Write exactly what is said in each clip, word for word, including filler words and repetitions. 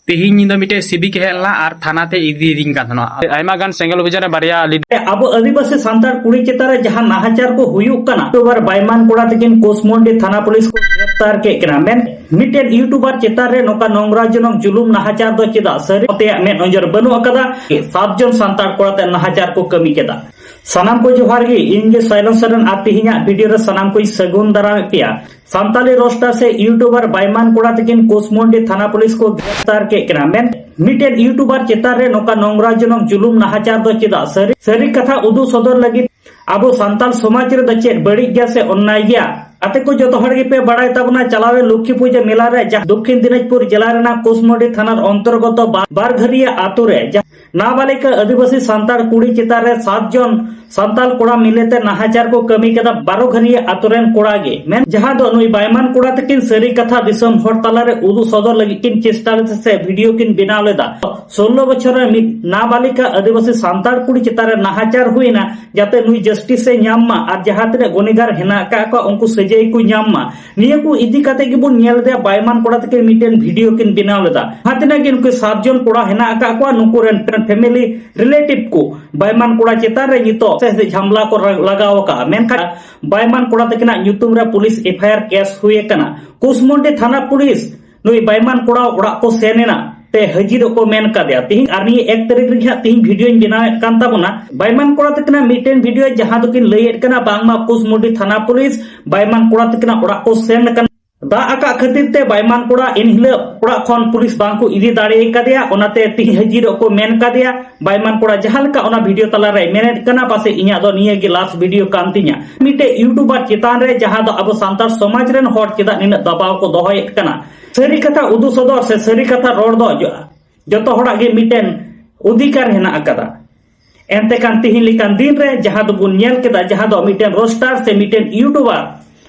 ᱛᱮᱦᱤᱧ ᱧᱤᱫᱟᱹ ᱢᱤᱫᱴᱮᱡ ᱥᱤᱵᱤᱠ ᱦᱮᱡ ᱞᱮᱱᱟ ᱟᱨ ᱛᱷᱟᱱᱟ ᱛᱮ ᱤᱫᱤᱭᱮᱫᱤᱧ ᱠᱟᱱ ᱛᱟᱦᱮᱱᱟ᱾ ᱟᱭᱢᱟ ᱜᱟᱱ ᱥᱮᱸᱜᱮᱞ ᱚᱵᱷᱤᱡᱟᱱ ᱨᱮ ᱵᱟᱨᱭᱟ ᱞᱤᱰ- ᱟᱵᱚ ᱟᱹᱫᱤᱵᱟᱹᱥᱤ ᱥᱟᱱᱛᱟᱲ ᱠᱩᱲᱤ ᱪᱮᱛᱟᱱ ᱨᱮ ᱡᱟᱦᱟᱸ ᱱᱟᱦᱟᱪᱟᱨ ᱠᱚ ᱦᱩᱭᱩᱜ ᱠᱟᱱᱟ, ᱤᱭᱩᱴᱩᱵᱟᱨ ᱵᱟᱭᱢᱟᱱ ᱠᱚᱲᱟ ᱛᱟᱹᱠᱤᱱ ᱠᱩᱥᱢᱩᱱᱰᱤ ᱛᱷᱟᱱᱟ ᱯᱩᱞᱤᱥ ᱠᱚ ᱜᱨᱮᱯᱛᱟᱨ ᱠᱮᱫ ᱠᱤᱱᱟ᱾ ᱢᱮᱱ ᱢᱤᱫᱴᱮᱱ ᱤᱭᱩᱴᱩᱵᱟᱨ ᱪᱮᱛᱟᱱ ᱨᱮ ᱱᱚᱝᱠᱟ ᱱᱚᱝᱨᱟ ᱡᱚᱱᱚᱠ ᱡᱩᱞᱩᱢ ᱱᱟᱦᱟᱪᱟᱨ ᱫᱚ ᱪᱮᱫᱟᱜ? ᱥᱟᱹᱨᱤ ᱛᱮᱭᱟᱜ ᱢᱮᱫ ᱱᱚᱡᱚᱨ ᱵᱟᱹᱱᱩᱜ ᱟᱠᱟᱫᱟ᱾ ᱥᱟᱛ ᱡᱚᱱ ᱥᱟᱱᱛᱟᱲ ᱠᱚᱲᱟ ᱛᱮ ᱱᱟᱦᱟᱪᱟᱨ ᱠᱚ ᱠᱟᱹᱢᱤ ᱠᱮᱫᱟ᱾ ᱥᱟᱱᱟᱢ ᱠᱚ ᱡᱚᱦᱟᱨ ᱜᱮ, ᱤᱧ ᱜᱮ ᱥᱟᱭᱞᱚᱱ ᱥᱚᱨᱮᱱ ᱟᱨ ᱛᱮᱦᱮᱧᱟᱜ ᱵᱷᱤᱰᱤᱭᱳ ᱨᱮ ᱥᱟᱱᱟᱢ ᱠᱚᱧ ᱥᱟᱹᱜᱩᱱ ᱫᱟᱨᱟᱢᱮᱫ ᱯᱮᱭᱟ᱾ ᱥᱟᱱᱛᱟᱞᱤ ᱨᱳᱥᱴᱟᱨ ᱥᱮ ᱤᱭᱩᱴᱩᱵᱟᱨ ᱵᱟᱭᱢᱟᱱ ᱠᱚᱲᱟ ᱛᱟᱹᱠᱤᱱ ᱠᱩᱥᱢᱩᱱᱰᱤ ᱛᱷᱟᱱᱟ ᱯᱩᱞᱤᱥ ᱠᱚ ᱜᱨᱮᱯᱛᱟᱨ ᱠᱮᱫ ᱠᱤᱱᱟ᱾ ᱢᱮᱱ ᱢᱤᱫᱴᱮᱱ ᱤᱭᱩᱴᱩᱵᱟᱨ ᱪᱮᱛᱟᱱ ᱨᱮ ᱱᱚᱝᱠᱟ ᱱᱚᱝᱨᱟ ᱡᱚᱱᱚᱠ ᱡᱩᱞᱩᱢ ᱱᱟᱦᱟᱪᱟᱨ ᱫᱚ ᱪᱮᱫᱟᱜ? ᱥᱟᱹᱨᱤ, ᱥᱟᱹᱨᱤ ᱠᱟᱛᱷᱟ ᱩᱫᱩᱜ ᱥᱚᱫᱚᱨ ᱞᱟᱹᱜᱤᱫ ᱟᱵᱚ ᱥᱟᱱᱛᱟᱞ ᱥᱚᱢᱟᱡᱽ ᱨᱮᱫᱚ ᱪᱮᱫ ᱵᱟᱹᱲᱤᱡ ᱜᱮᱭᱟ ᱥᱮ ᱚᱱᱱᱟᱭ ᱜᱮᱭᱟ? ᱟᱯᱮ ᱠᱚ ᱡᱚᱛᱚ ᱦᱚᱲ ᱜᱮᱯᱮ ᱵᱟᱲᱟᱭ ᱛᱟᱵᱚᱱᱟ, ᱪᱟᱞᱟᱣᱮᱱ ᱞᱚᱠᱠᱷᱤ ᱯᱩᱡᱟᱹ ᱢᱮᱞᱟ ᱨᱮ ᱡᱟᱦᱟᱸ ᱫᱚᱠᱠᱷᱤᱱ ᱫᱤᱱᱟᱡᱽᱯᱩᱨ ᱡᱮᱞᱟ ᱨᱮᱱᱟᱜ ᱠᱩᱥᱢᱩᱱᱰᱤ ᱛᱷᱟᱱᱟᱨ ᱚᱱᱛᱚᱨᱜᱚᱛᱚ ᱵᱟ-, ᱵᱟᱨᱜᱷᱟᱹᱨᱤᱭᱟᱹ ᱟᱛᱳ ᱨᱮ ᱡᱟᱦᱟᱸ ᱱᱟᱵᱟᱞᱤᱠᱟ ᱟᱹᱫᱤᱵᱟᱹᱥᱤ ᱥᱟᱱᱛᱟᱲ ᱠᱩᱲᱤ ᱪᱮᱛᱟᱱ ᱨᱮ ᱥᱟᱛ ᱡᱚᱱ ᱥᱟᱱᱛᱟᱲ ᱠᱚᱲᱟ ᱢᱤᱞᱮ ᱛᱮ ᱱᱟᱦᱟᱪᱟᱨ ᱠᱚ ᱠᱟᱹᱢᱤ ᱠᱮᱫᱟ, ᱵᱟᱨᱚ ᱜᱷᱟᱹᱨᱤᱭᱟᱹ ᱟᱛᱳ ᱨᱮᱱ ᱠᱚᱲᱟ ᱜᱮ᱾ ᱢᱮᱱ ᱡᱟᱦᱟᱸ ᱫᱚ ᱱᱩᱭ ᱵᱟᱭᱢᱟᱱ ᱠᱚᱲᱟ ᱛᱟᱹᱠᱤᱱ ᱥᱟᱹᱨᱤ ᱠᱟᱛᱷᱟ ᱫᱤᱥᱚᱢ ᱦᱚᱲ ᱛᱟᱞᱟᱨᱮ ᱩᱫᱩᱜ ᱥᱚᱫᱚᱨ ᱞᱟᱹᱜᱤᱫ ᱠᱤᱱ ᱪᱮᱥᱴᱟ ᱞᱮᱫᱟ ᱥᱮ ᱵᱷᱤᱰᱤᱭᱳ ᱠᱤᱱ ᱵᱮᱱᱟᱣ ᱞᱮᱫᱟ᱾ ᱥᱳᱞᱞᱳ ᱵᱚᱪᱷᱚᱨ ᱨᱮ ᱢᱤᱫ ᱱᱟᱵᱟᱞᱤᱠᱟ ᱟᱹᱫᱤᱵᱟᱹᱥᱤ ᱥᱟᱱᱛᱟᱲ ᱠᱩᱲᱤ ᱪᱮᱛᱟᱱ ᱨᱮ ᱱᱟᱦᱟᱪᱟᱨ ᱦᱩᱭᱱᱟ, ᱡᱟᱛᱮ ᱱᱩᱭ ᱡᱟᱥᱴᱤᱥ ᱮ ᱧᱟᱢ ᱢᱟ ᱟᱨ ᱡᱟᱦᱟᱸ ᱛᱤᱱᱟᱹᱜ ᱜᱩᱱᱮᱜᱟᱨ ᱦᱮᱱᱟᱜ ᱟᱠᱟᱫ ᱠᱚᱣᱟ ᱩᱱᱠᱩ ᱥᱟᱹᱡᱟᱹᱭ ᱠᱚ ᱧᱟᱢ ᱢᱟ᱾ ᱱᱤᱭᱟᱹ ᱠᱚ ᱤᱫᱤ ᱠᱟᱛᱮ ᱜᱮᱵᱚᱱ ᱧᱮᱞ ᱮᱫᱟ, ᱵᱟᱭᱢᱟᱱ ᱠᱚᱲᱟ ᱛᱟᱹᱠᱤᱱ ᱢᱤᱫᱴᱮᱱ ᱵᱷᱤᱰᱤᱭᱳ ᱠᱤᱱ ᱵᱮᱱᱟᱣ ᱞᱮᱫᱟ᱾ ᱡᱟᱦᱟᱸ ᱛᱤᱱᱟᱹᱜ ᱜᱮ ᱱᱩᱠᱩ ᱥᱟᱛ ᱡᱚᱱ ᱠᱚᱲᱟ ᱦᱮᱱᱟᱜ ᱟᱠᱟᱫ ᱠᱚᱣᱟ, ᱱᱩᱠᱩ ᱨᱮᱱ ᱯᱷᱮᱢᱮᱞᱤ ᱨᱤᱞᱮᱴᱤᱵᱷ ᱠᱚ ᱵᱟᱭᱢᱟᱱ ᱠᱚᱲᱟ ᱪᱮᱛᱟᱱ ᱨᱮ ᱱᱤᱛᱚᱜ ᱥᱮ ᱡᱷᱟᱢᱞᱟ ᱠᱚ ᱨᱟ-, ᱞᱟᱜᱟᱣ ᱟᱠᱟᱫᱼᱟ᱾ ᱢᱮᱱᱠᱷᱟᱱ ᱵᱟᱭᱢᱟᱱ ᱠᱚᱲᱟ ᱛᱟᱹᱠᱤᱱᱟᱜ ᱧᱩᱛᱩᱢ ᱨᱮ police F I R case ᱦᱩᱭ ᱟᱠᱟᱱᱟ᱾ ᱠᱩᱥᱢᱩᱱᱰᱤ ᱛᱷᱟᱱᱟ ᱯᱩᱞᱤᱥ ᱱᱩᱭ ᱵᱟᱭᱢᱟᱱ ᱠᱚᱲᱟ ᱚᱲᱟᱜ ᱠᱚ ᱥᱮᱱ ᱮᱱᱟ, ᱛᱮ ᱦᱟᱹᱡᱤᱨᱚᱜ ᱠᱚ ᱢᱮᱱ ᱠᱟᱫᱮᱭᱟ᱾ ᱛᱤᱦᱤᱧ ᱟᱨ ᱱᱤᱭᱟᱹ ᱮᱠ ᱛᱟᱹᱨᱤᱠᱷ ᱨᱮᱜᱮ ᱦᱟᱸᱜ ᱛᱤᱦᱤᱧ ᱵᱷᱤᱰᱤᱭᱳᱧ ᱵᱮᱱᱟᱣᱮᱫ ᱠᱟᱱ ᱛᱟᱵᱚᱱᱟ᱾ ᱵᱟᱭᱢᱟᱱ ᱠᱚᱲᱟ ᱛᱟᱹᱠᱤᱱᱟᱜ ᱢᱤᱫᱴᱮᱱ ᱵᱷᱤᱰᱤᱭᱳ ᱡᱟᱦᱟᱸ ᱫᱚᱠᱤᱱ ᱞᱟᱹᱭᱮᱫ ᱠᱟᱱᱟ ᱵᱟᱝᱢᱟ ᱠᱩᱥᱢᱩᱱᱰᱤ ᱛᱷᱟᱱᱟ ᱯᱩᱞᱤᱥ ᱵᱟᱭᱢᱟᱱ ᱠᱚᱲᱟ ᱛᱟᱹᱠᱤᱱᱟᱜ ᱚᱲᱟᱜ ᱠᱚ ᱥᱮᱱ ᱟᱠᱟᱱᱟ᱾ ᱫᱟᱜ ᱟᱠᱟᱫ ᱠᱷᱟᱹᱛᱤᱨ ᱛᱮ ᱵᱟᱭᱢᱟᱱ ᱠᱚᱲᱟ ᱮᱱ ᱦᱤᱞᱳᱜ ᱚᱲᱟᱜ ᱠᱷᱚᱱ ᱯᱩᱞᱤᱥ ᱵᱟᱝ ᱠᱚ ᱤᱫᱤ ᱫᱟᱲᱮ ᱠᱟᱫᱮᱭᱟ, ᱚᱱᱟᱛᱮ ᱛᱤᱦᱤᱧ ᱦᱟᱹᱡᱤᱨᱚᱜ ᱠᱚ ᱢᱮᱱ ᱠᱟᱫᱮᱭᱟ᱾ ᱵᱟᱭᱢᱟᱱ ᱠᱚᱲᱟ ᱡᱟᱦᱟᱸ ᱞᱮᱠᱟ ᱚᱱᱟ ᱵᱷᱤᱰᱤᱭᱳ ᱛᱟᱞᱟᱨᱮ ᱢᱮᱱᱮᱫ ᱠᱟᱱᱟ, ᱯᱟᱥᱮᱡ ᱤᱧᱟᱹᱜ ᱫᱚ ᱱᱤᱭᱟᱹ ᱜᱮ ᱞᱟᱥᱴ ᱵᱷᱤᱰᱤᱭᱳ ᱠᱟᱱ ᱛᱤᱧᱟ᱾ ᱢᱤᱫᱴᱮᱡ ᱤᱭᱩᱴᱩᱵᱟᱨ ᱪᱮᱛᱟᱱ ᱨᱮ ᱡᱟᱦᱟᱸ ᱫᱚ ᱟᱵᱚ ᱥᱟᱱᱛᱟᱲ ᱥᱚᱢᱟᱡᱽ ᱨᱮᱱ ᱦᱚᱲ ᱪᱮᱫᱟᱜ ᱱᱤᱱᱟᱹᱜ ᱫᱟᱵᱟᱣ ᱠᱚ ᱫᱚᱦᱚᱭᱮᱫ ᱠᱟᱱᱟ? ᱥᱟᱹᱨᱤ ᱠᱟᱛᱷᱟ ᱩᱫᱩᱜ ᱥᱚᱫᱚᱨ ᱥᱮ ᱥᱟᱹᱨᱤ ᱠᱟᱛᱷᱟ ᱨᱚᱲ ᱫᱚ ᱡᱚ-, ᱡᱚᱛᱚ ᱦᱚᱲᱟᱜ ᱜᱮ ᱢᱤᱫᱴᱮᱱ ᱚᱫᱷᱤᱠᱟᱨ ᱦᱮᱱᱟᱜ ᱟᱠᱟᱫᱟ᱾ ᱮᱱᱛᱮ ᱠᱟᱱ ᱛᱤᱦᱤᱧ ᱞᱮᱠᱟᱱ ᱫᱤᱱ ᱨᱮ ᱡᱟᱦᱟᱸ ᱫᱚᱵᱚᱱ ᱧᱮᱞ ᱠᱮᱫᱟ, ᱡᱟᱦᱟᱸ ᱫᱚ ᱢᱤᱫᱴᱮᱱ ᱨᱳᱥᱴᱟᱨ ᱥᱮ ᱢᱤᱫᱴᱮᱱ ᱤᱭᱩᱴᱩᱵᱟᱨ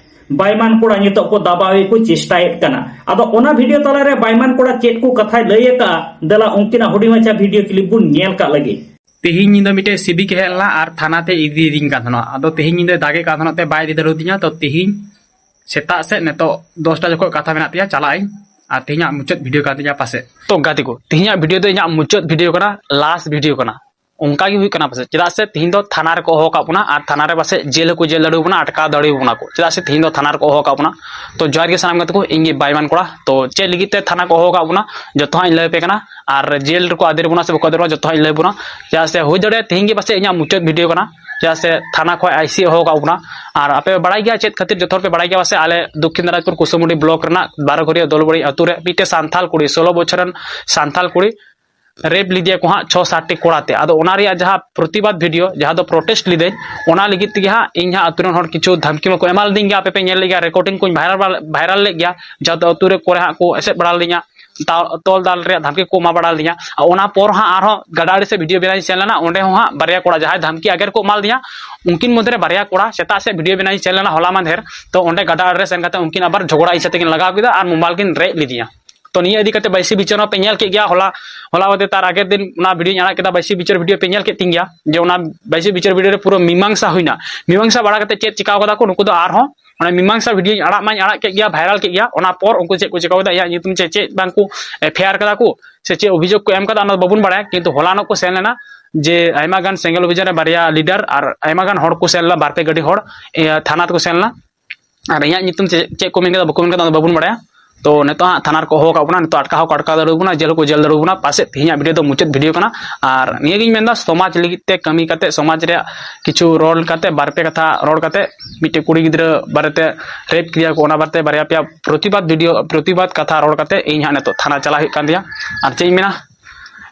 ᱵᱟᱭᱢᱟᱱ ᱠᱚᱲᱟ ᱱᱤᱛᱚᱜ ᱠᱚ ᱫᱟᱵᱟᱣ ᱜᱮᱠᱚ ᱪᱮᱥᱴᱟᱭᱮᱫ ᱠᱟᱱᱟ᱾ ᱟᱫᱚ ᱚᱱᱟ ᱵᱷᱤᱰᱤᱭᱳ ᱛᱟᱞᱟᱨᱮ ᱵᱟᱭᱢᱟᱱ ᱠᱚᱲᱟ ᱪᱮᱫ ᱠᱚ ᱠᱟᱛᱷᱟᱭ ᱞᱟᱹᱭ ᱟᱠᱟᱫᱼᱟ, ᱫᱮᱞᱟ ᱩᱱᱠᱤᱱᱟᱜ ᱦᱩᱰᱤᱧ ᱢᱟᱪᱷᱟ ᱵᱷᱤᱰᱤᱭᱳ ᱠᱞᱤᱯ ᱵᱚᱱ ᱧᱮᱞ ᱠᱟᱜ ᱞᱟᱹᱜᱤᱫ᱾ ᱛᱮᱦᱮᱧ ᱧᱤᱫᱟᱹ ᱢᱤᱫᱴᱮᱡ ᱥᱤᱵᱤᱠ ᱦᱮᱡ ᱞᱮᱱᱟ ᱟᱨ ᱛᱷᱟᱱᱟ ᱛᱮ ᱤᱫᱤᱭᱮᱫᱤᱧ ᱠᱟᱱ ᱛᱟᱦᱮᱱᱟ᱾ ᱟᱫᱚ ᱛᱮᱦᱮᱧ ᱧᱤᱫᱟᱹ ᱫᱟᱜᱮ ᱠᱟᱱ ᱛᱟᱦᱮᱱᱟ ᱛᱮ ᱵᱟᱭ ᱤᱫᱤ ᱫᱟᱲᱮᱭᱟᱫᱤᱧᱟ᱾ ᱛᱚ ᱛᱮᱦᱮᱧ ᱥᱮᱛᱟᱜ ᱥᱮᱫ ᱱᱤᱛᱚᱜ ᱫᱚᱥᱴᱟ ᱡᱚᱠᱷᱚᱱ ᱠᱟᱛᱷᱟ ᱢᱮᱱᱟᱜ ᱛᱤᱧᱟ, ᱪᱟᱞᱟᱜ ᱟᱹᱧ᱾ ᱟᱨ ᱛᱮᱦᱮᱧᱟᱜ ᱢᱩᱪᱟᱹᱫ ᱵᱷᱤᱰᱤᱭᱳ ᱠᱟᱱ ᱛᱤᱧᱟ ᱯᱟᱥᱮᱡ᱾ ᱛᱚ ᱜᱟᱛᱮ ᱠᱚ, ᱛᱮᱦᱮᱧᱟᱜ ᱵᱷᱤᱰᱤᱭᱳ ᱫᱚ ᱤᱧᱟᱹᱜ ᱢᱩᱪᱟᱹᱫ ᱵᱷᱤᱰᱤᱭᱳ ᱠᱟᱱᱟ, ᱞᱟᱥᱴ ᱵᱷᱤᱰᱤᱭᱳ ᱠᱟᱱᱟ᱾ ᱚᱱᱠᱟ ᱜᱮ ᱦᱩᱭᱩᱜ ᱠᱟᱱᱟ ᱯᱟᱥᱮᱡ, ᱪᱮᱫᱟᱜ ᱥᱮ ᱛᱮᱦᱮᱧ ᱫᱚ ᱛᱷᱟᱱᱟ ᱨᱮᱠᱚ ᱦᱚᱦᱚ ᱟᱠᱟᱫ ᱵᱚᱱᱟ ᱟᱨ ᱛᱷᱟᱱᱟ ᱨᱮ ᱯᱟᱥᱮᱡ ᱡᱮᱞ ᱦᱚᱸᱠᱚ ᱡᱮᱞ ᱫᱟᱲᱮᱭᱟᱵᱚᱱᱟ, ᱟᱴᱠᱟᱣ ᱫᱟᱲᱮᱭᱟᱵᱚᱱᱟ ᱠᱚ, ᱪᱮᱫᱟᱜ ᱥᱮ ᱛᱮᱦᱮᱧ ᱫᱚ ᱛᱷᱟᱱᱟ ᱨᱮᱠᱚ ᱦᱚᱦᱚ ᱟᱠᱟᱫ ᱵᱚᱱᱟ᱾ ᱛᱚ ᱡᱚᱦᱟᱨ ᱜᱮ ᱥᱟᱱᱟᱢ ᱜᱟᱛᱮ ᱠᱚ, ᱤᱧ ᱜᱮ ᱵᱟᱭᱢᱟᱱ ᱠᱚᱲᱟ᱾ ᱛᱚ ᱪᱮᱫ ᱞᱟᱹᱜᱤᱫ ᱛᱮ ᱛᱷᱟᱱᱟ ᱠᱚ ᱦᱚᱦᱚ ᱟᱠᱟᱫ ᱵᱚᱱᱟ ᱡᱚᱛᱚ ᱦᱟᱸᱜ ᱤᱧ ᱞᱟᱹᱭ ᱟᱯᱮ ᱠᱟᱱᱟ, ᱟᱨ ᱡᱮᱞ ᱨᱮᱠᱚ ᱟᱫᱮᱨ ᱵᱚᱱᱟ ᱥᱮ ᱵᱟᱠᱚ ᱟᱫᱮᱨ ᱵᱚᱱᱟ ᱡᱚᱛᱚ ᱦᱟᱸᱜ ᱤᱧ ᱞᱟᱹᱭ ᱟᱵᱚᱱᱟ᱾ ᱪᱮᱫᱟᱜ ᱥᱮ ᱦᱩᱭ ᱫᱟᱲᱮᱭᱟᱜᱼᱟ ᱛᱮᱦᱮᱧ ᱜᱮ ᱯᱟᱥᱮᱡ ᱤᱧᱟᱹᱜ ᱢᱩᱪᱟᱹᱫ ᱵᱷᱤᱰᱤᱭᱳ ᱠᱟᱱᱟ, ᱪᱮᱫᱟᱜ ᱥᱮ ᱛᱷᱟᱱᱟ ᱠᱷᱚᱱ ᱟᱭᱥᱤ ᱦᱚᱦᱚ ᱟᱠᱟᱫ ᱵᱚᱱᱟ᱾ ᱟᱨ ᱟᱯᱮ ᱯᱮ ᱵᱟᱲᱟᱭ ᱜᱮᱭᱟ ᱪᱮᱫ ᱠᱷᱟᱹᱛᱤᱨ, ᱡᱚᱛᱚ ᱦᱚᱲ ᱯᱮ ᱵᱟᱲᱟᱭ ᱜᱮᱭᱟ ᱯᱟᱥᱮᱡ, ᱟᱞᱮ ᱫᱚᱠᱠᱷᱤᱱ ᱫᱤᱱᱟᱡᱽᱯᱩᱨ ᱠᱩᱥᱩᱢᱩᱰᱤ ᱵᱞᱚᱠ ᱨᱮᱱᱟᱜ ᱵᱟᱨᱚᱜᱷᱚᱨᱤᱭᱟ ᱫᱚᱞᱵᱟᱲᱤ ᱟᱹᱛᱩ ᱨᱮ ᱢᱤᱫᱴᱮᱡ ᱥᱟᱱᱛᱟᱞ ᱠᱩᱲᱤ, ᱥᱳᱞᱳ ᱵᱚᱪᱷᱚᱨ ᱨᱮᱱ ᱥᱟᱱᱛᱟᱞ ᱠᱩᱲᱤ ᱨᱮᱯ ᱞᱮᱫᱮᱭᱟ ᱠᱚ ᱦᱟᱸᱜ ᱪᱷᱚ ᱥᱟᱛᱴᱤ ᱠᱚᱲᱟ ᱛᱮ᱾ ᱟᱫᱚ ᱚᱱᱟ ᱨᱮᱭᱟᱜ ᱡᱟᱦᱟᱸ ᱯᱨᱚᱛᱤᱵᱟᱫ ᱵᱷᱤᱰᱤᱭᱳ, ᱡᱟᱦᱟᱸ ᱫᱚ ᱯᱨᱚᱴᱮᱥᱴ ᱞᱤᱫᱟᱹᱧ, ᱚᱱᱟ ᱞᱟᱹᱜᱤᱫ ᱛᱮᱜᱮ ᱦᱟᱸᱜ ᱤᱧ ᱦᱟᱸᱜ ᱟᱹᱛᱩ ᱨᱮᱱ ᱦᱚᱲ ᱠᱤᱪᱷᱩ ᱫᱷᱟᱢᱠᱤ ᱢᱟᱠᱚ ᱮᱢᱟ ᱞᱤᱫᱤᱧ ᱜᱮᱭᱟ, ᱟᱯᱮ ᱯᱮ ᱧᱮᱞ ᱞᱮᱫ ᱜᱮᱭᱟ, ᱨᱮᱠᱚᱨᱰᱤᱝ ᱠᱚᱧ ᱵᱷᱟᱭᱨᱟᱞ ᱵᱟᱲᱟ- ᱵᱷᱟᱭᱨᱟᱞ ᱞᱮᱫ ᱜᱮᱭᱟ, ᱡᱟᱦᱟᱸ ᱫᱚ ᱟᱹᱛᱩ ᱨᱮ ᱠᱚᱨᱮ ᱦᱟᱸᱜ ᱠᱚ ᱮᱥᱮᱫ ᱵᱟᱲᱟ ᱞᱤᱫᱤᱧᱟ, ᱛᱟ- ᱛᱚᱞ ᱫᱟᱞ ᱨᱮᱭᱟᱜ ᱫᱷᱟᱢᱠᱤ ᱠᱚ ᱮᱢᱟ ᱵᱟᱲᱟ ᱞᱤᱫᱤᱧᱟ᱾ ᱟᱨ ᱚᱱᱟ ᱯᱚᱨ ᱦᱟᱸᱜ ᱟᱨᱦᱚᱸ ᱜᱟᱰᱟ ᱟᱲᱮ ᱥᱮᱫ ᱵᱷᱤᱰᱤᱭᱳ ᱵᱮᱱᱟᱣ ᱤᱧ ᱥᱮᱱ ᱞᱮᱱᱟ, ᱚᱸᱰᱮ ᱦᱚᱸ ᱦᱟᱸᱜ ᱵᱟᱨᱭᱟ ᱠᱚᱲᱟ ᱡᱟᱦᱟᱸᱭ ᱫᱷᱟᱢᱠᱤ ᱟᱜᱮ ᱨᱮᱠᱚ ᱮᱢᱟ ᱞᱤᱫᱤᱧᱟ, ᱩᱱᱠᱤᱱ ᱢᱚᱫᱽᱫᱷᱮ ᱨᱮ ᱵᱟᱨᱭᱟ ᱠᱚᱲᱟ ᱥᱮᱛᱟᱜ ᱥᱮᱫ ᱵᱷᱤᱰᱤᱭᱳ ᱵᱮᱱᱟᱣ ᱤᱧ ᱥᱮᱱ ᱞᱮᱱᱟ ᱦᱚᱞᱟ ᱢᱟᱫᱷᱮᱨ᱾ ᱛᱚ ᱚᱸᱰᱮ ᱜᱟᱰᱟ ᱟᱲᱮ ᱨᱮ ᱥᱮᱱ ᱠᱟᱛᱮ ᱩᱱᱠᱤᱱ ᱟᱵᱟᱨ ᱡᱷᱚᱜᱽᱲᱟ ᱤᱧ ᱥᱟᱛᱮ ᱠᱤᱱ ᱞᱟᱜᱟᱣ ᱠᱮᱫᱟ ᱟᱨ ᱢᱳᱵᱟᱭᱤᱞ ᱠᱤᱱ ᱨᱮᱡ ᱞᱤᱫᱤᱧᱟ᱾ ᱛᱚ ᱱᱤᱭᱟᱹ ᱤᱫᱤ ᱠᱟᱛᱮ ᱵᱟᱭᱥᱤ ᱵᱤᱪᱟᱹᱨ ᱦᱚᱸ ᱯᱮ ᱧᱮᱞ ᱠᱮᱫ ᱜᱮᱭᱟ, ᱦᱚᱞᱟ ᱦᱚᱞᱟ ᱵᱟᱫᱮ ᱛᱟᱨ ᱟᱜᱮᱨ ᱫᱤᱱ ᱚᱱᱟ ᱵᱷᱤᱰᱤᱭᱳᱧ ᱟᱲᱟᱜ ᱠᱮᱫᱟ, ᱵᱟᱭᱥᱤ ᱵᱤᱪᱟᱹᱨ ᱵᱷᱤᱰᱤᱭᱳ ᱯᱮ ᱧᱮᱞ ᱠᱮᱫ ᱛᱤᱧ ᱜᱮᱭᱟ, ᱡᱮ ᱚᱱᱟ ᱵᱟᱭᱥᱤ ᱵᱤᱪᱟᱹᱨ ᱵᱷᱤᱰᱤᱭᱳ ᱨᱮ ᱯᱩᱨᱟᱹ ᱢᱤᱢᱟᱝᱥᱟ ᱦᱩᱭᱱᱟ᱾ ᱢᱤᱢᱟᱝᱥᱟ ᱵᱟᱲᱟ ᱠᱟᱛᱮ ᱪᱮᱫ ᱪᱤᱠᱟᱹᱣ ᱠᱟᱫᱟ ᱠᱚ ᱱᱩᱠᱩ ᱫᱚ ᱟᱨᱦᱚᱸ ᱚᱱᱟ ᱢᱤᱢᱟᱝᱥᱟ ᱵᱷᱤᱰᱤᱭᱳᱧ ᱟᱲᱟᱜ ᱢᱟᱧ ᱟᱲᱟᱜ ᱠᱮᱫ ᱜᱮᱭᱟ, ᱵᱷᱟᱭᱨᱟᱞ ᱠᱮᱫ ᱜᱮᱭᱟ, ᱚᱱᱟ ᱯᱚᱨ ᱩᱱᱠᱩ ᱪᱮᱫ ᱠᱚ ᱪᱤᱠᱟᱹᱣ ᱠᱮᱫᱟ, ᱤᱧᱟᱹᱜ ᱧᱩᱛᱩᱢ ᱪᱮᱫ ᱪᱮᱫ ᱵᱟᱝ ᱠᱚ ᱮᱯᱷ ᱟᱭ ᱟᱨ ᱠᱟᱫᱟ ᱠᱚ ᱥᱮ ᱪᱮᱫ ᱚᱵᱷᱤᱡᱳᱜᱽ ᱠᱚ ᱮᱢ ᱠᱟᱫᱟ ᱚᱱᱟ ᱫᱚ ᱵᱟᱵᱚᱱ ᱵᱟᱲᱟᱭᱟ, ᱠᱤᱱᱛᱩ ᱦᱚᱞᱟᱱᱚᱜ ᱠᱚ ᱥᱮᱱ ᱞᱮᱱᱟ ᱡᱮ ᱟᱭᱢᱟ ᱜᱟᱱ ᱥᱮᱸᱜᱮᱞ ᱚᱵᱷᱤᱡᱟᱱ ᱨᱮ ᱵᱟᱨᱭᱟ ᱞᱤᱰᱟᱨ ᱟᱨ ᱟᱭᱢᱟ ᱜᱟᱱ ᱦᱚᱲ ᱠᱚ ᱥᱮᱱ ᱞᱮᱱᱟ, ᱵᱟᱨ ᱯᱮ ᱜᱟᱹᱰᱤ ᱦᱚᱲ ᱤᱭᱟᱹ ᱛᱷᱟᱱᱟ ᱛᱮᱠᱚ ᱥᱮᱱ ᱞᱮᱱᱟ᱾ ᱟᱨ ᱤᱧᱟᱹᱜ ᱧᱩᱛᱩᱢ ᱪᱮᱫ ᱪᱮᱫ ᱠᱚ ᱢᱮᱱ ᱠᱟᱫᱟ ᱵᱟᱠᱚ ᱢᱮᱱ ᱠᱟᱫᱟ ᱚᱱᱟ ᱫᱚ ᱵᱟᱵᱚᱱ ᱵᱟᱲᱟᱭᱟ᱾ ᱛᱚ ᱱᱤᱛᱚᱜ ᱦᱟᱸᱜ ᱛᱷᱟᱱᱟ ᱨᱮᱠᱚ ᱦᱚᱦᱚ ᱟᱠᱟᱫ ᱵᱚᱱᱟ, ᱱᱤᱛᱚᱜ ᱟᱴᱠᱟᱣ ᱦᱚᱸᱠᱚ ᱟᱴᱠᱟᱣ ᱫᱟᱲᱮᱭᱟᱵᱚᱱᱟ, ᱡᱮᱞ ᱦᱚᱸᱠᱚ ᱡᱮᱞ ᱫᱟᱲᱮᱭᱟᱵᱚᱱᱟ᱾ ᱯᱟᱥᱮᱡ ᱛᱮᱦᱮᱧᱟᱜ ᱵᱷᱤᱰᱤᱭᱳ ᱫᱚ ᱢᱩᱪᱟᱹᱫ ᱵᱷᱤᱰᱤᱭᱳ ᱠᱟᱱᱟ᱾ ᱟᱨ ᱱᱤᱭᱟᱹᱜᱤᱧ ᱢᱮᱱᱫᱟ, ᱥᱚᱢᱟᱡᱽ ᱞᱟᱹᱜᱤᱫ ᱛᱮ ᱠᱟᱹᱢᱤ ᱠᱟᱛᱮ, ᱥᱚᱢᱟᱡᱽ ᱨᱮᱭᱟᱜ ᱠᱤᱪᱷᱩ ᱨᱚᱲ ᱠᱟᱛᱮ, ᱵᱟᱨ ᱯᱮ ᱠᱟᱛᱷᱟ ᱨᱚᱲ ᱠᱟᱛᱮ, ᱢᱤᱫᱴᱮᱡ ᱠᱩᱲᱤ ᱜᱤᱫᱽᱨᱟᱹ ᱵᱟᱨᱮᱛᱮ ᱨᱮᱯ ᱠᱮᱫᱮᱭᱟ ᱠᱚ, ᱚᱱᱟ ᱵᱟᱨᱮᱛᱮ ᱵᱟᱨᱭᱟ ᱯᱮᱭᱟ ᱯᱨᱚᱛᱤᱵᱟᱫ ᱵᱷᱤᱰᱤᱭᱳ, ᱯᱨᱚᱛᱤᱵᱟᱫ ᱠᱟᱛᱷᱟ ᱨᱚᱲ ᱠᱟᱛᱮ ᱤᱧ ᱦᱟᱸᱜ ᱱᱤᱛᱚᱜ ᱛᱷᱟᱱᱟ ᱪᱟᱞᱟᱜ ᱦᱩᱭᱩᱜ ᱠᱟᱱ ᱛᱤᱧᱟ᱾ ᱟᱨ ᱪᱮᱫ ᱤᱧ ᱢᱮᱱᱟ,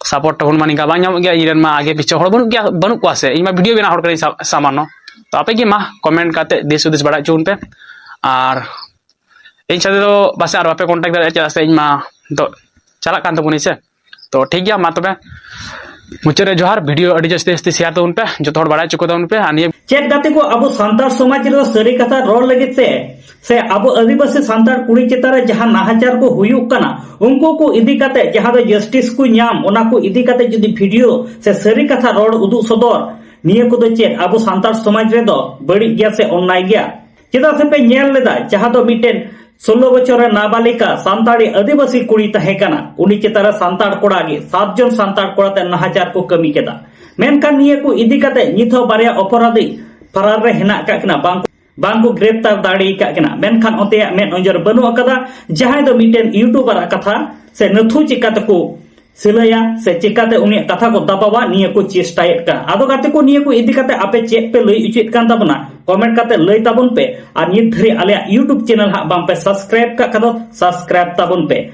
ᱥᱟᱯᱳᱨᱴ ᱛᱟᱵᱚᱱ ᱢᱟ ᱱᱤᱝᱠᱟ ᱵᱟᱝ ᱧᱟᱢᱚᱜ ᱜᱮᱭᱟ, ᱤᱧ ᱨᱮᱱ ᱢᱟ ᱟᱜᱮ ᱯᱤᱪᱷᱮ ᱦᱚᱲ ᱵᱟᱹᱱᱩᱜ ᱜᱮᱭᱟ, ᱵᱟᱹᱱᱩᱜ ᱠᱚᱣᱟ ᱥᱮ, ᱤᱧ ᱢᱟ ᱵᱷᱤᱰᱤᱭᱳ ᱵᱮᱱᱟᱣ ᱦᱚᱲ ᱠᱟᱹᱱᱟᱹᱧ ᱥᱟ- ᱥᱟᱢᱟᱱᱱᱚ᱾ ᱛᱚ ᱟᱯᱮ ᱜᱮ ᱢᱟ ᱠᱚᱢᱮᱱᱴ ᱠᱟᱛᱮ ᱫᱤᱥ ᱦᱩᱫᱤᱥ ᱵᱟᱲᱟᱭ ᱦᱚᱪᱚ ᱵᱚᱱ ᱯᱮ᱾ ᱟᱨ ᱤᱧ ᱥᱟᱛᱮ ᱫᱚ ᱯᱟᱥᱮ ᱟᱨ ᱵᱟᱯᱮ ᱠᱚᱱᱴᱟᱠᱴ ᱫᱟᱲᱮᱭᱟᱜᱼᱟ, ᱪᱮᱫᱟᱜ ᱥᱮ ᱤᱧ ᱢᱟ ᱫᱚ ᱪᱟᱞᱟᱜ ᱠᱟᱱ ᱛᱟᱵᱚᱱᱟᱹᱧ ᱥᱮ᱾ ᱛᱚ ᱴᱷᱤᱠ ᱜᱮᱭᱟ, ᱢᱟ ᱛᱚᱵᱮ ᱢᱩᱪᱟᱹᱫ ᱨᱮ ᱡᱚᱦᱟᱨ, ᱵᱷᱤᱰᱤᱭᱳ ᱟᱹᱰᱤ ᱡᱟᱹᱥᱛᱤ ᱡᱟᱹᱥᱛᱤ ᱥᱮᱭᱟᱨ ᱛᱟᱵᱚᱱ ᱯᱮ, ᱡᱚᱛᱚ ᱦᱚᱲ ᱵᱟᱲᱟᱭ ᱦᱚᱪᱚ ᱠᱚ ᱛᱟᱵᱚᱱ ᱯᱮ᱾ ᱟᱨ ᱱᱤᱭᱟᱹ ᱪᱮᱫ ᱜᱟᱛᱮ ᱠᱚ, ᱟᱵᱚ ᱥᱟᱱᱛᱟᱲ ᱥᱚᱢᱟᱡᱽ ᱨᱮᱫᱚ ᱥᱟᱹᱨᱤ ᱠᱟᱛᱷᱟ ᱨᱚᱲ ᱞᱟᱹᱜᱤᱫ ᱛᱮ ᱥᱮ ᱟᱵᱚ ᱟᱹᱫᱤᱵᱟᱹᱥᱤ ᱥᱟᱱᱛᱟᱲ ᱠᱩᱲᱤ ᱪᱮᱛᱟᱱ ᱨᱮ ᱡᱟᱦᱟᱸ ᱱᱟᱦᱟᱪᱟᱨ ᱠᱚ ᱦᱩᱭᱩᱜ ᱠᱟᱱᱟ, ᱩᱱᱠᱩ ᱠᱚ ᱤᱫᱤ ᱠᱟᱛᱮ ᱡᱟᱦᱟᱸ ᱫᱚ ᱡᱟᱥᱴᱤᱥ ᱠᱚ ᱧᱟᱢ, ᱚᱱᱟ ᱠᱚ ᱤᱫᱤ ᱠᱟᱛᱮ ᱡᱩᱫᱤ ᱵᱷᱤᱰᱤᱭᱳ ᱥᱮ ᱥᱟᱹᱨᱤ ᱠᱟᱛᱷᱟ ᱨᱚᱲ ᱩᱫᱩᱜ ᱥᱚᱫᱚᱨ, ᱱᱤᱭᱟᱹ ᱠᱚᱫᱚ ᱪᱮᱫ ᱟᱵᱚ ᱥᱟᱱᱛᱟᱲ ᱥᱚᱢᱟᱡᱽ ᱨᱮᱫᱚ ᱵᱟᱹᱲᱤᱡ ᱜᱮᱭᱟ ᱥᱮ ᱚᱱᱱᱟᱭ ᱜᱮᱭᱟ? ᱪᱮᱫᱟᱜ ᱥᱮ ᱯᱮ ᱧᱮᱞ ᱞᱮᱫᱟ, ᱡᱟᱦᱟᱸ ᱫᱚ ᱢᱤᱫᱴᱮᱱ ᱥᱳᱞᱞᱳ ᱵᱚᱪᱷᱚᱨ ᱨᱮ ᱱᱟᱵᱟᱞᱤᱠᱟ ᱥᱟᱱᱛᱟᱲᱤ ᱟᱹᱫᱤᱵᱟᱹᱥᱤ ᱠᱩᱲᱤ ᱛᱟᱦᱮᱸ ᱠᱟᱱᱟ᱾ ᱩᱱᱤ ᱪᱮᱛᱟᱱ ᱨᱮ ᱥᱟᱱᱛᱟᱲ ᱠᱚᱲᱟ ᱜᱮ ᱥᱟᱛ ᱡᱚᱱ ᱥᱟᱱᱛᱟᱲ ᱠᱚᱲᱟ ᱛᱮ ᱱᱟᱦᱟᱪᱟᱨ ᱠᱚ ᱠᱟᱹᱢᱤ ᱠᱮᱫᱟ᱾ ᱢᱮᱱᱠᱷᱟᱱ ᱱᱤᱭᱟᱹ ᱠᱚ ᱤᱫᱤ ᱠᱟᱛᱮ ᱱᱤᱛ ᱦᱚᱸ ᱵᱟᱨᱭᱟ ᱚᱯᱚᱨᱟᱫᱷᱤ ᱯᱷᱟᱨᱟᱨ ᱨᱮ ᱦᱮᱱᱟᱜ ᱟᱠᱟᱫ ᱠᱤᱱᱟ, ᱵᱟᱝ ᱠᱚ, ᱵᱟᱝ ᱠᱚ ᱜᱨᱮᱯᱛᱟᱨ ᱫᱟᱲᱮ ᱟᱠᱟᱫ ᱠᱤᱱᱟ᱾ ᱢᱮᱱᱠᱷᱟᱱ ᱚᱱᱛᱮᱭᱟᱜ ᱢᱮᱫ ᱱᱚᱡᱚᱨ ᱵᱟᱹᱱᱩᱜ ᱟᱠᱟᱫᱟ᱾ ᱡᱟᱦᱟᱸᱭ ᱫᱚ ᱢᱤᱫᱴᱮᱱ YouTuber ᱟᱜ ᱠᱟᱛᱷᱟ ᱥᱮ ᱱᱟᱹᱛᱷᱩ ᱪᱤᱠᱟ ᱛᱮᱠᱚ ᱥᱤᱞᱟᱹᱭᱟ ᱥᱮ ᱪᱤᱠᱟᱛᱮ ᱩᱱᱤᱭᱟᱜ ᱠᱟᱛᱷᱟ ᱠᱚ ᱫᱟᱵᱟᱣᱟ, ᱱᱤᱭᱟᱹ ᱠᱚ ᱪᱮᱥᱴᱟᱭᱮᱫ ᱠᱟᱱᱟ᱾ ᱟᱫᱚ ᱜᱟᱛᱮ ᱠᱚ, ᱱᱤᱭᱟᱹ ᱠᱚ ᱤᱫᱤ ᱠᱟᱛᱮ ᱟᱯᱮ ᱪᱮᱫ ᱯᱮ ᱞᱟᱹᱭ ᱚᱪᱚᱭᱮᱫ ᱠᱟᱱ ᱛᱟᱵᱚᱱᱟ, ᱠᱚᱢᱮᱱᱴ ᱠᱟᱛᱮ ᱞᱟᱹᱭ ᱛᱟᱵᱚᱱ ᱯᱮ᱾ ᱟᱨ ᱱᱤᱛ ᱫᱷᱟᱹᱨᱤᱡ ᱟᱞᱮᱭᱟᱜ YouTube ᱪᱮᱱᱮᱞ ᱦᱟᱸᱜ ᱵᱟᱝ ᱯᱮ ᱥᱟᱵᱥᱠᱨᱟᱭᱤᱵ ᱠᱟᱜ ᱠᱷᱟᱱ ᱫᱚ ᱥᱟᱵᱥᱠᱨᱟᱭᱤᱵ ᱛᱟᱵᱚᱱ ᱯᱮ᱾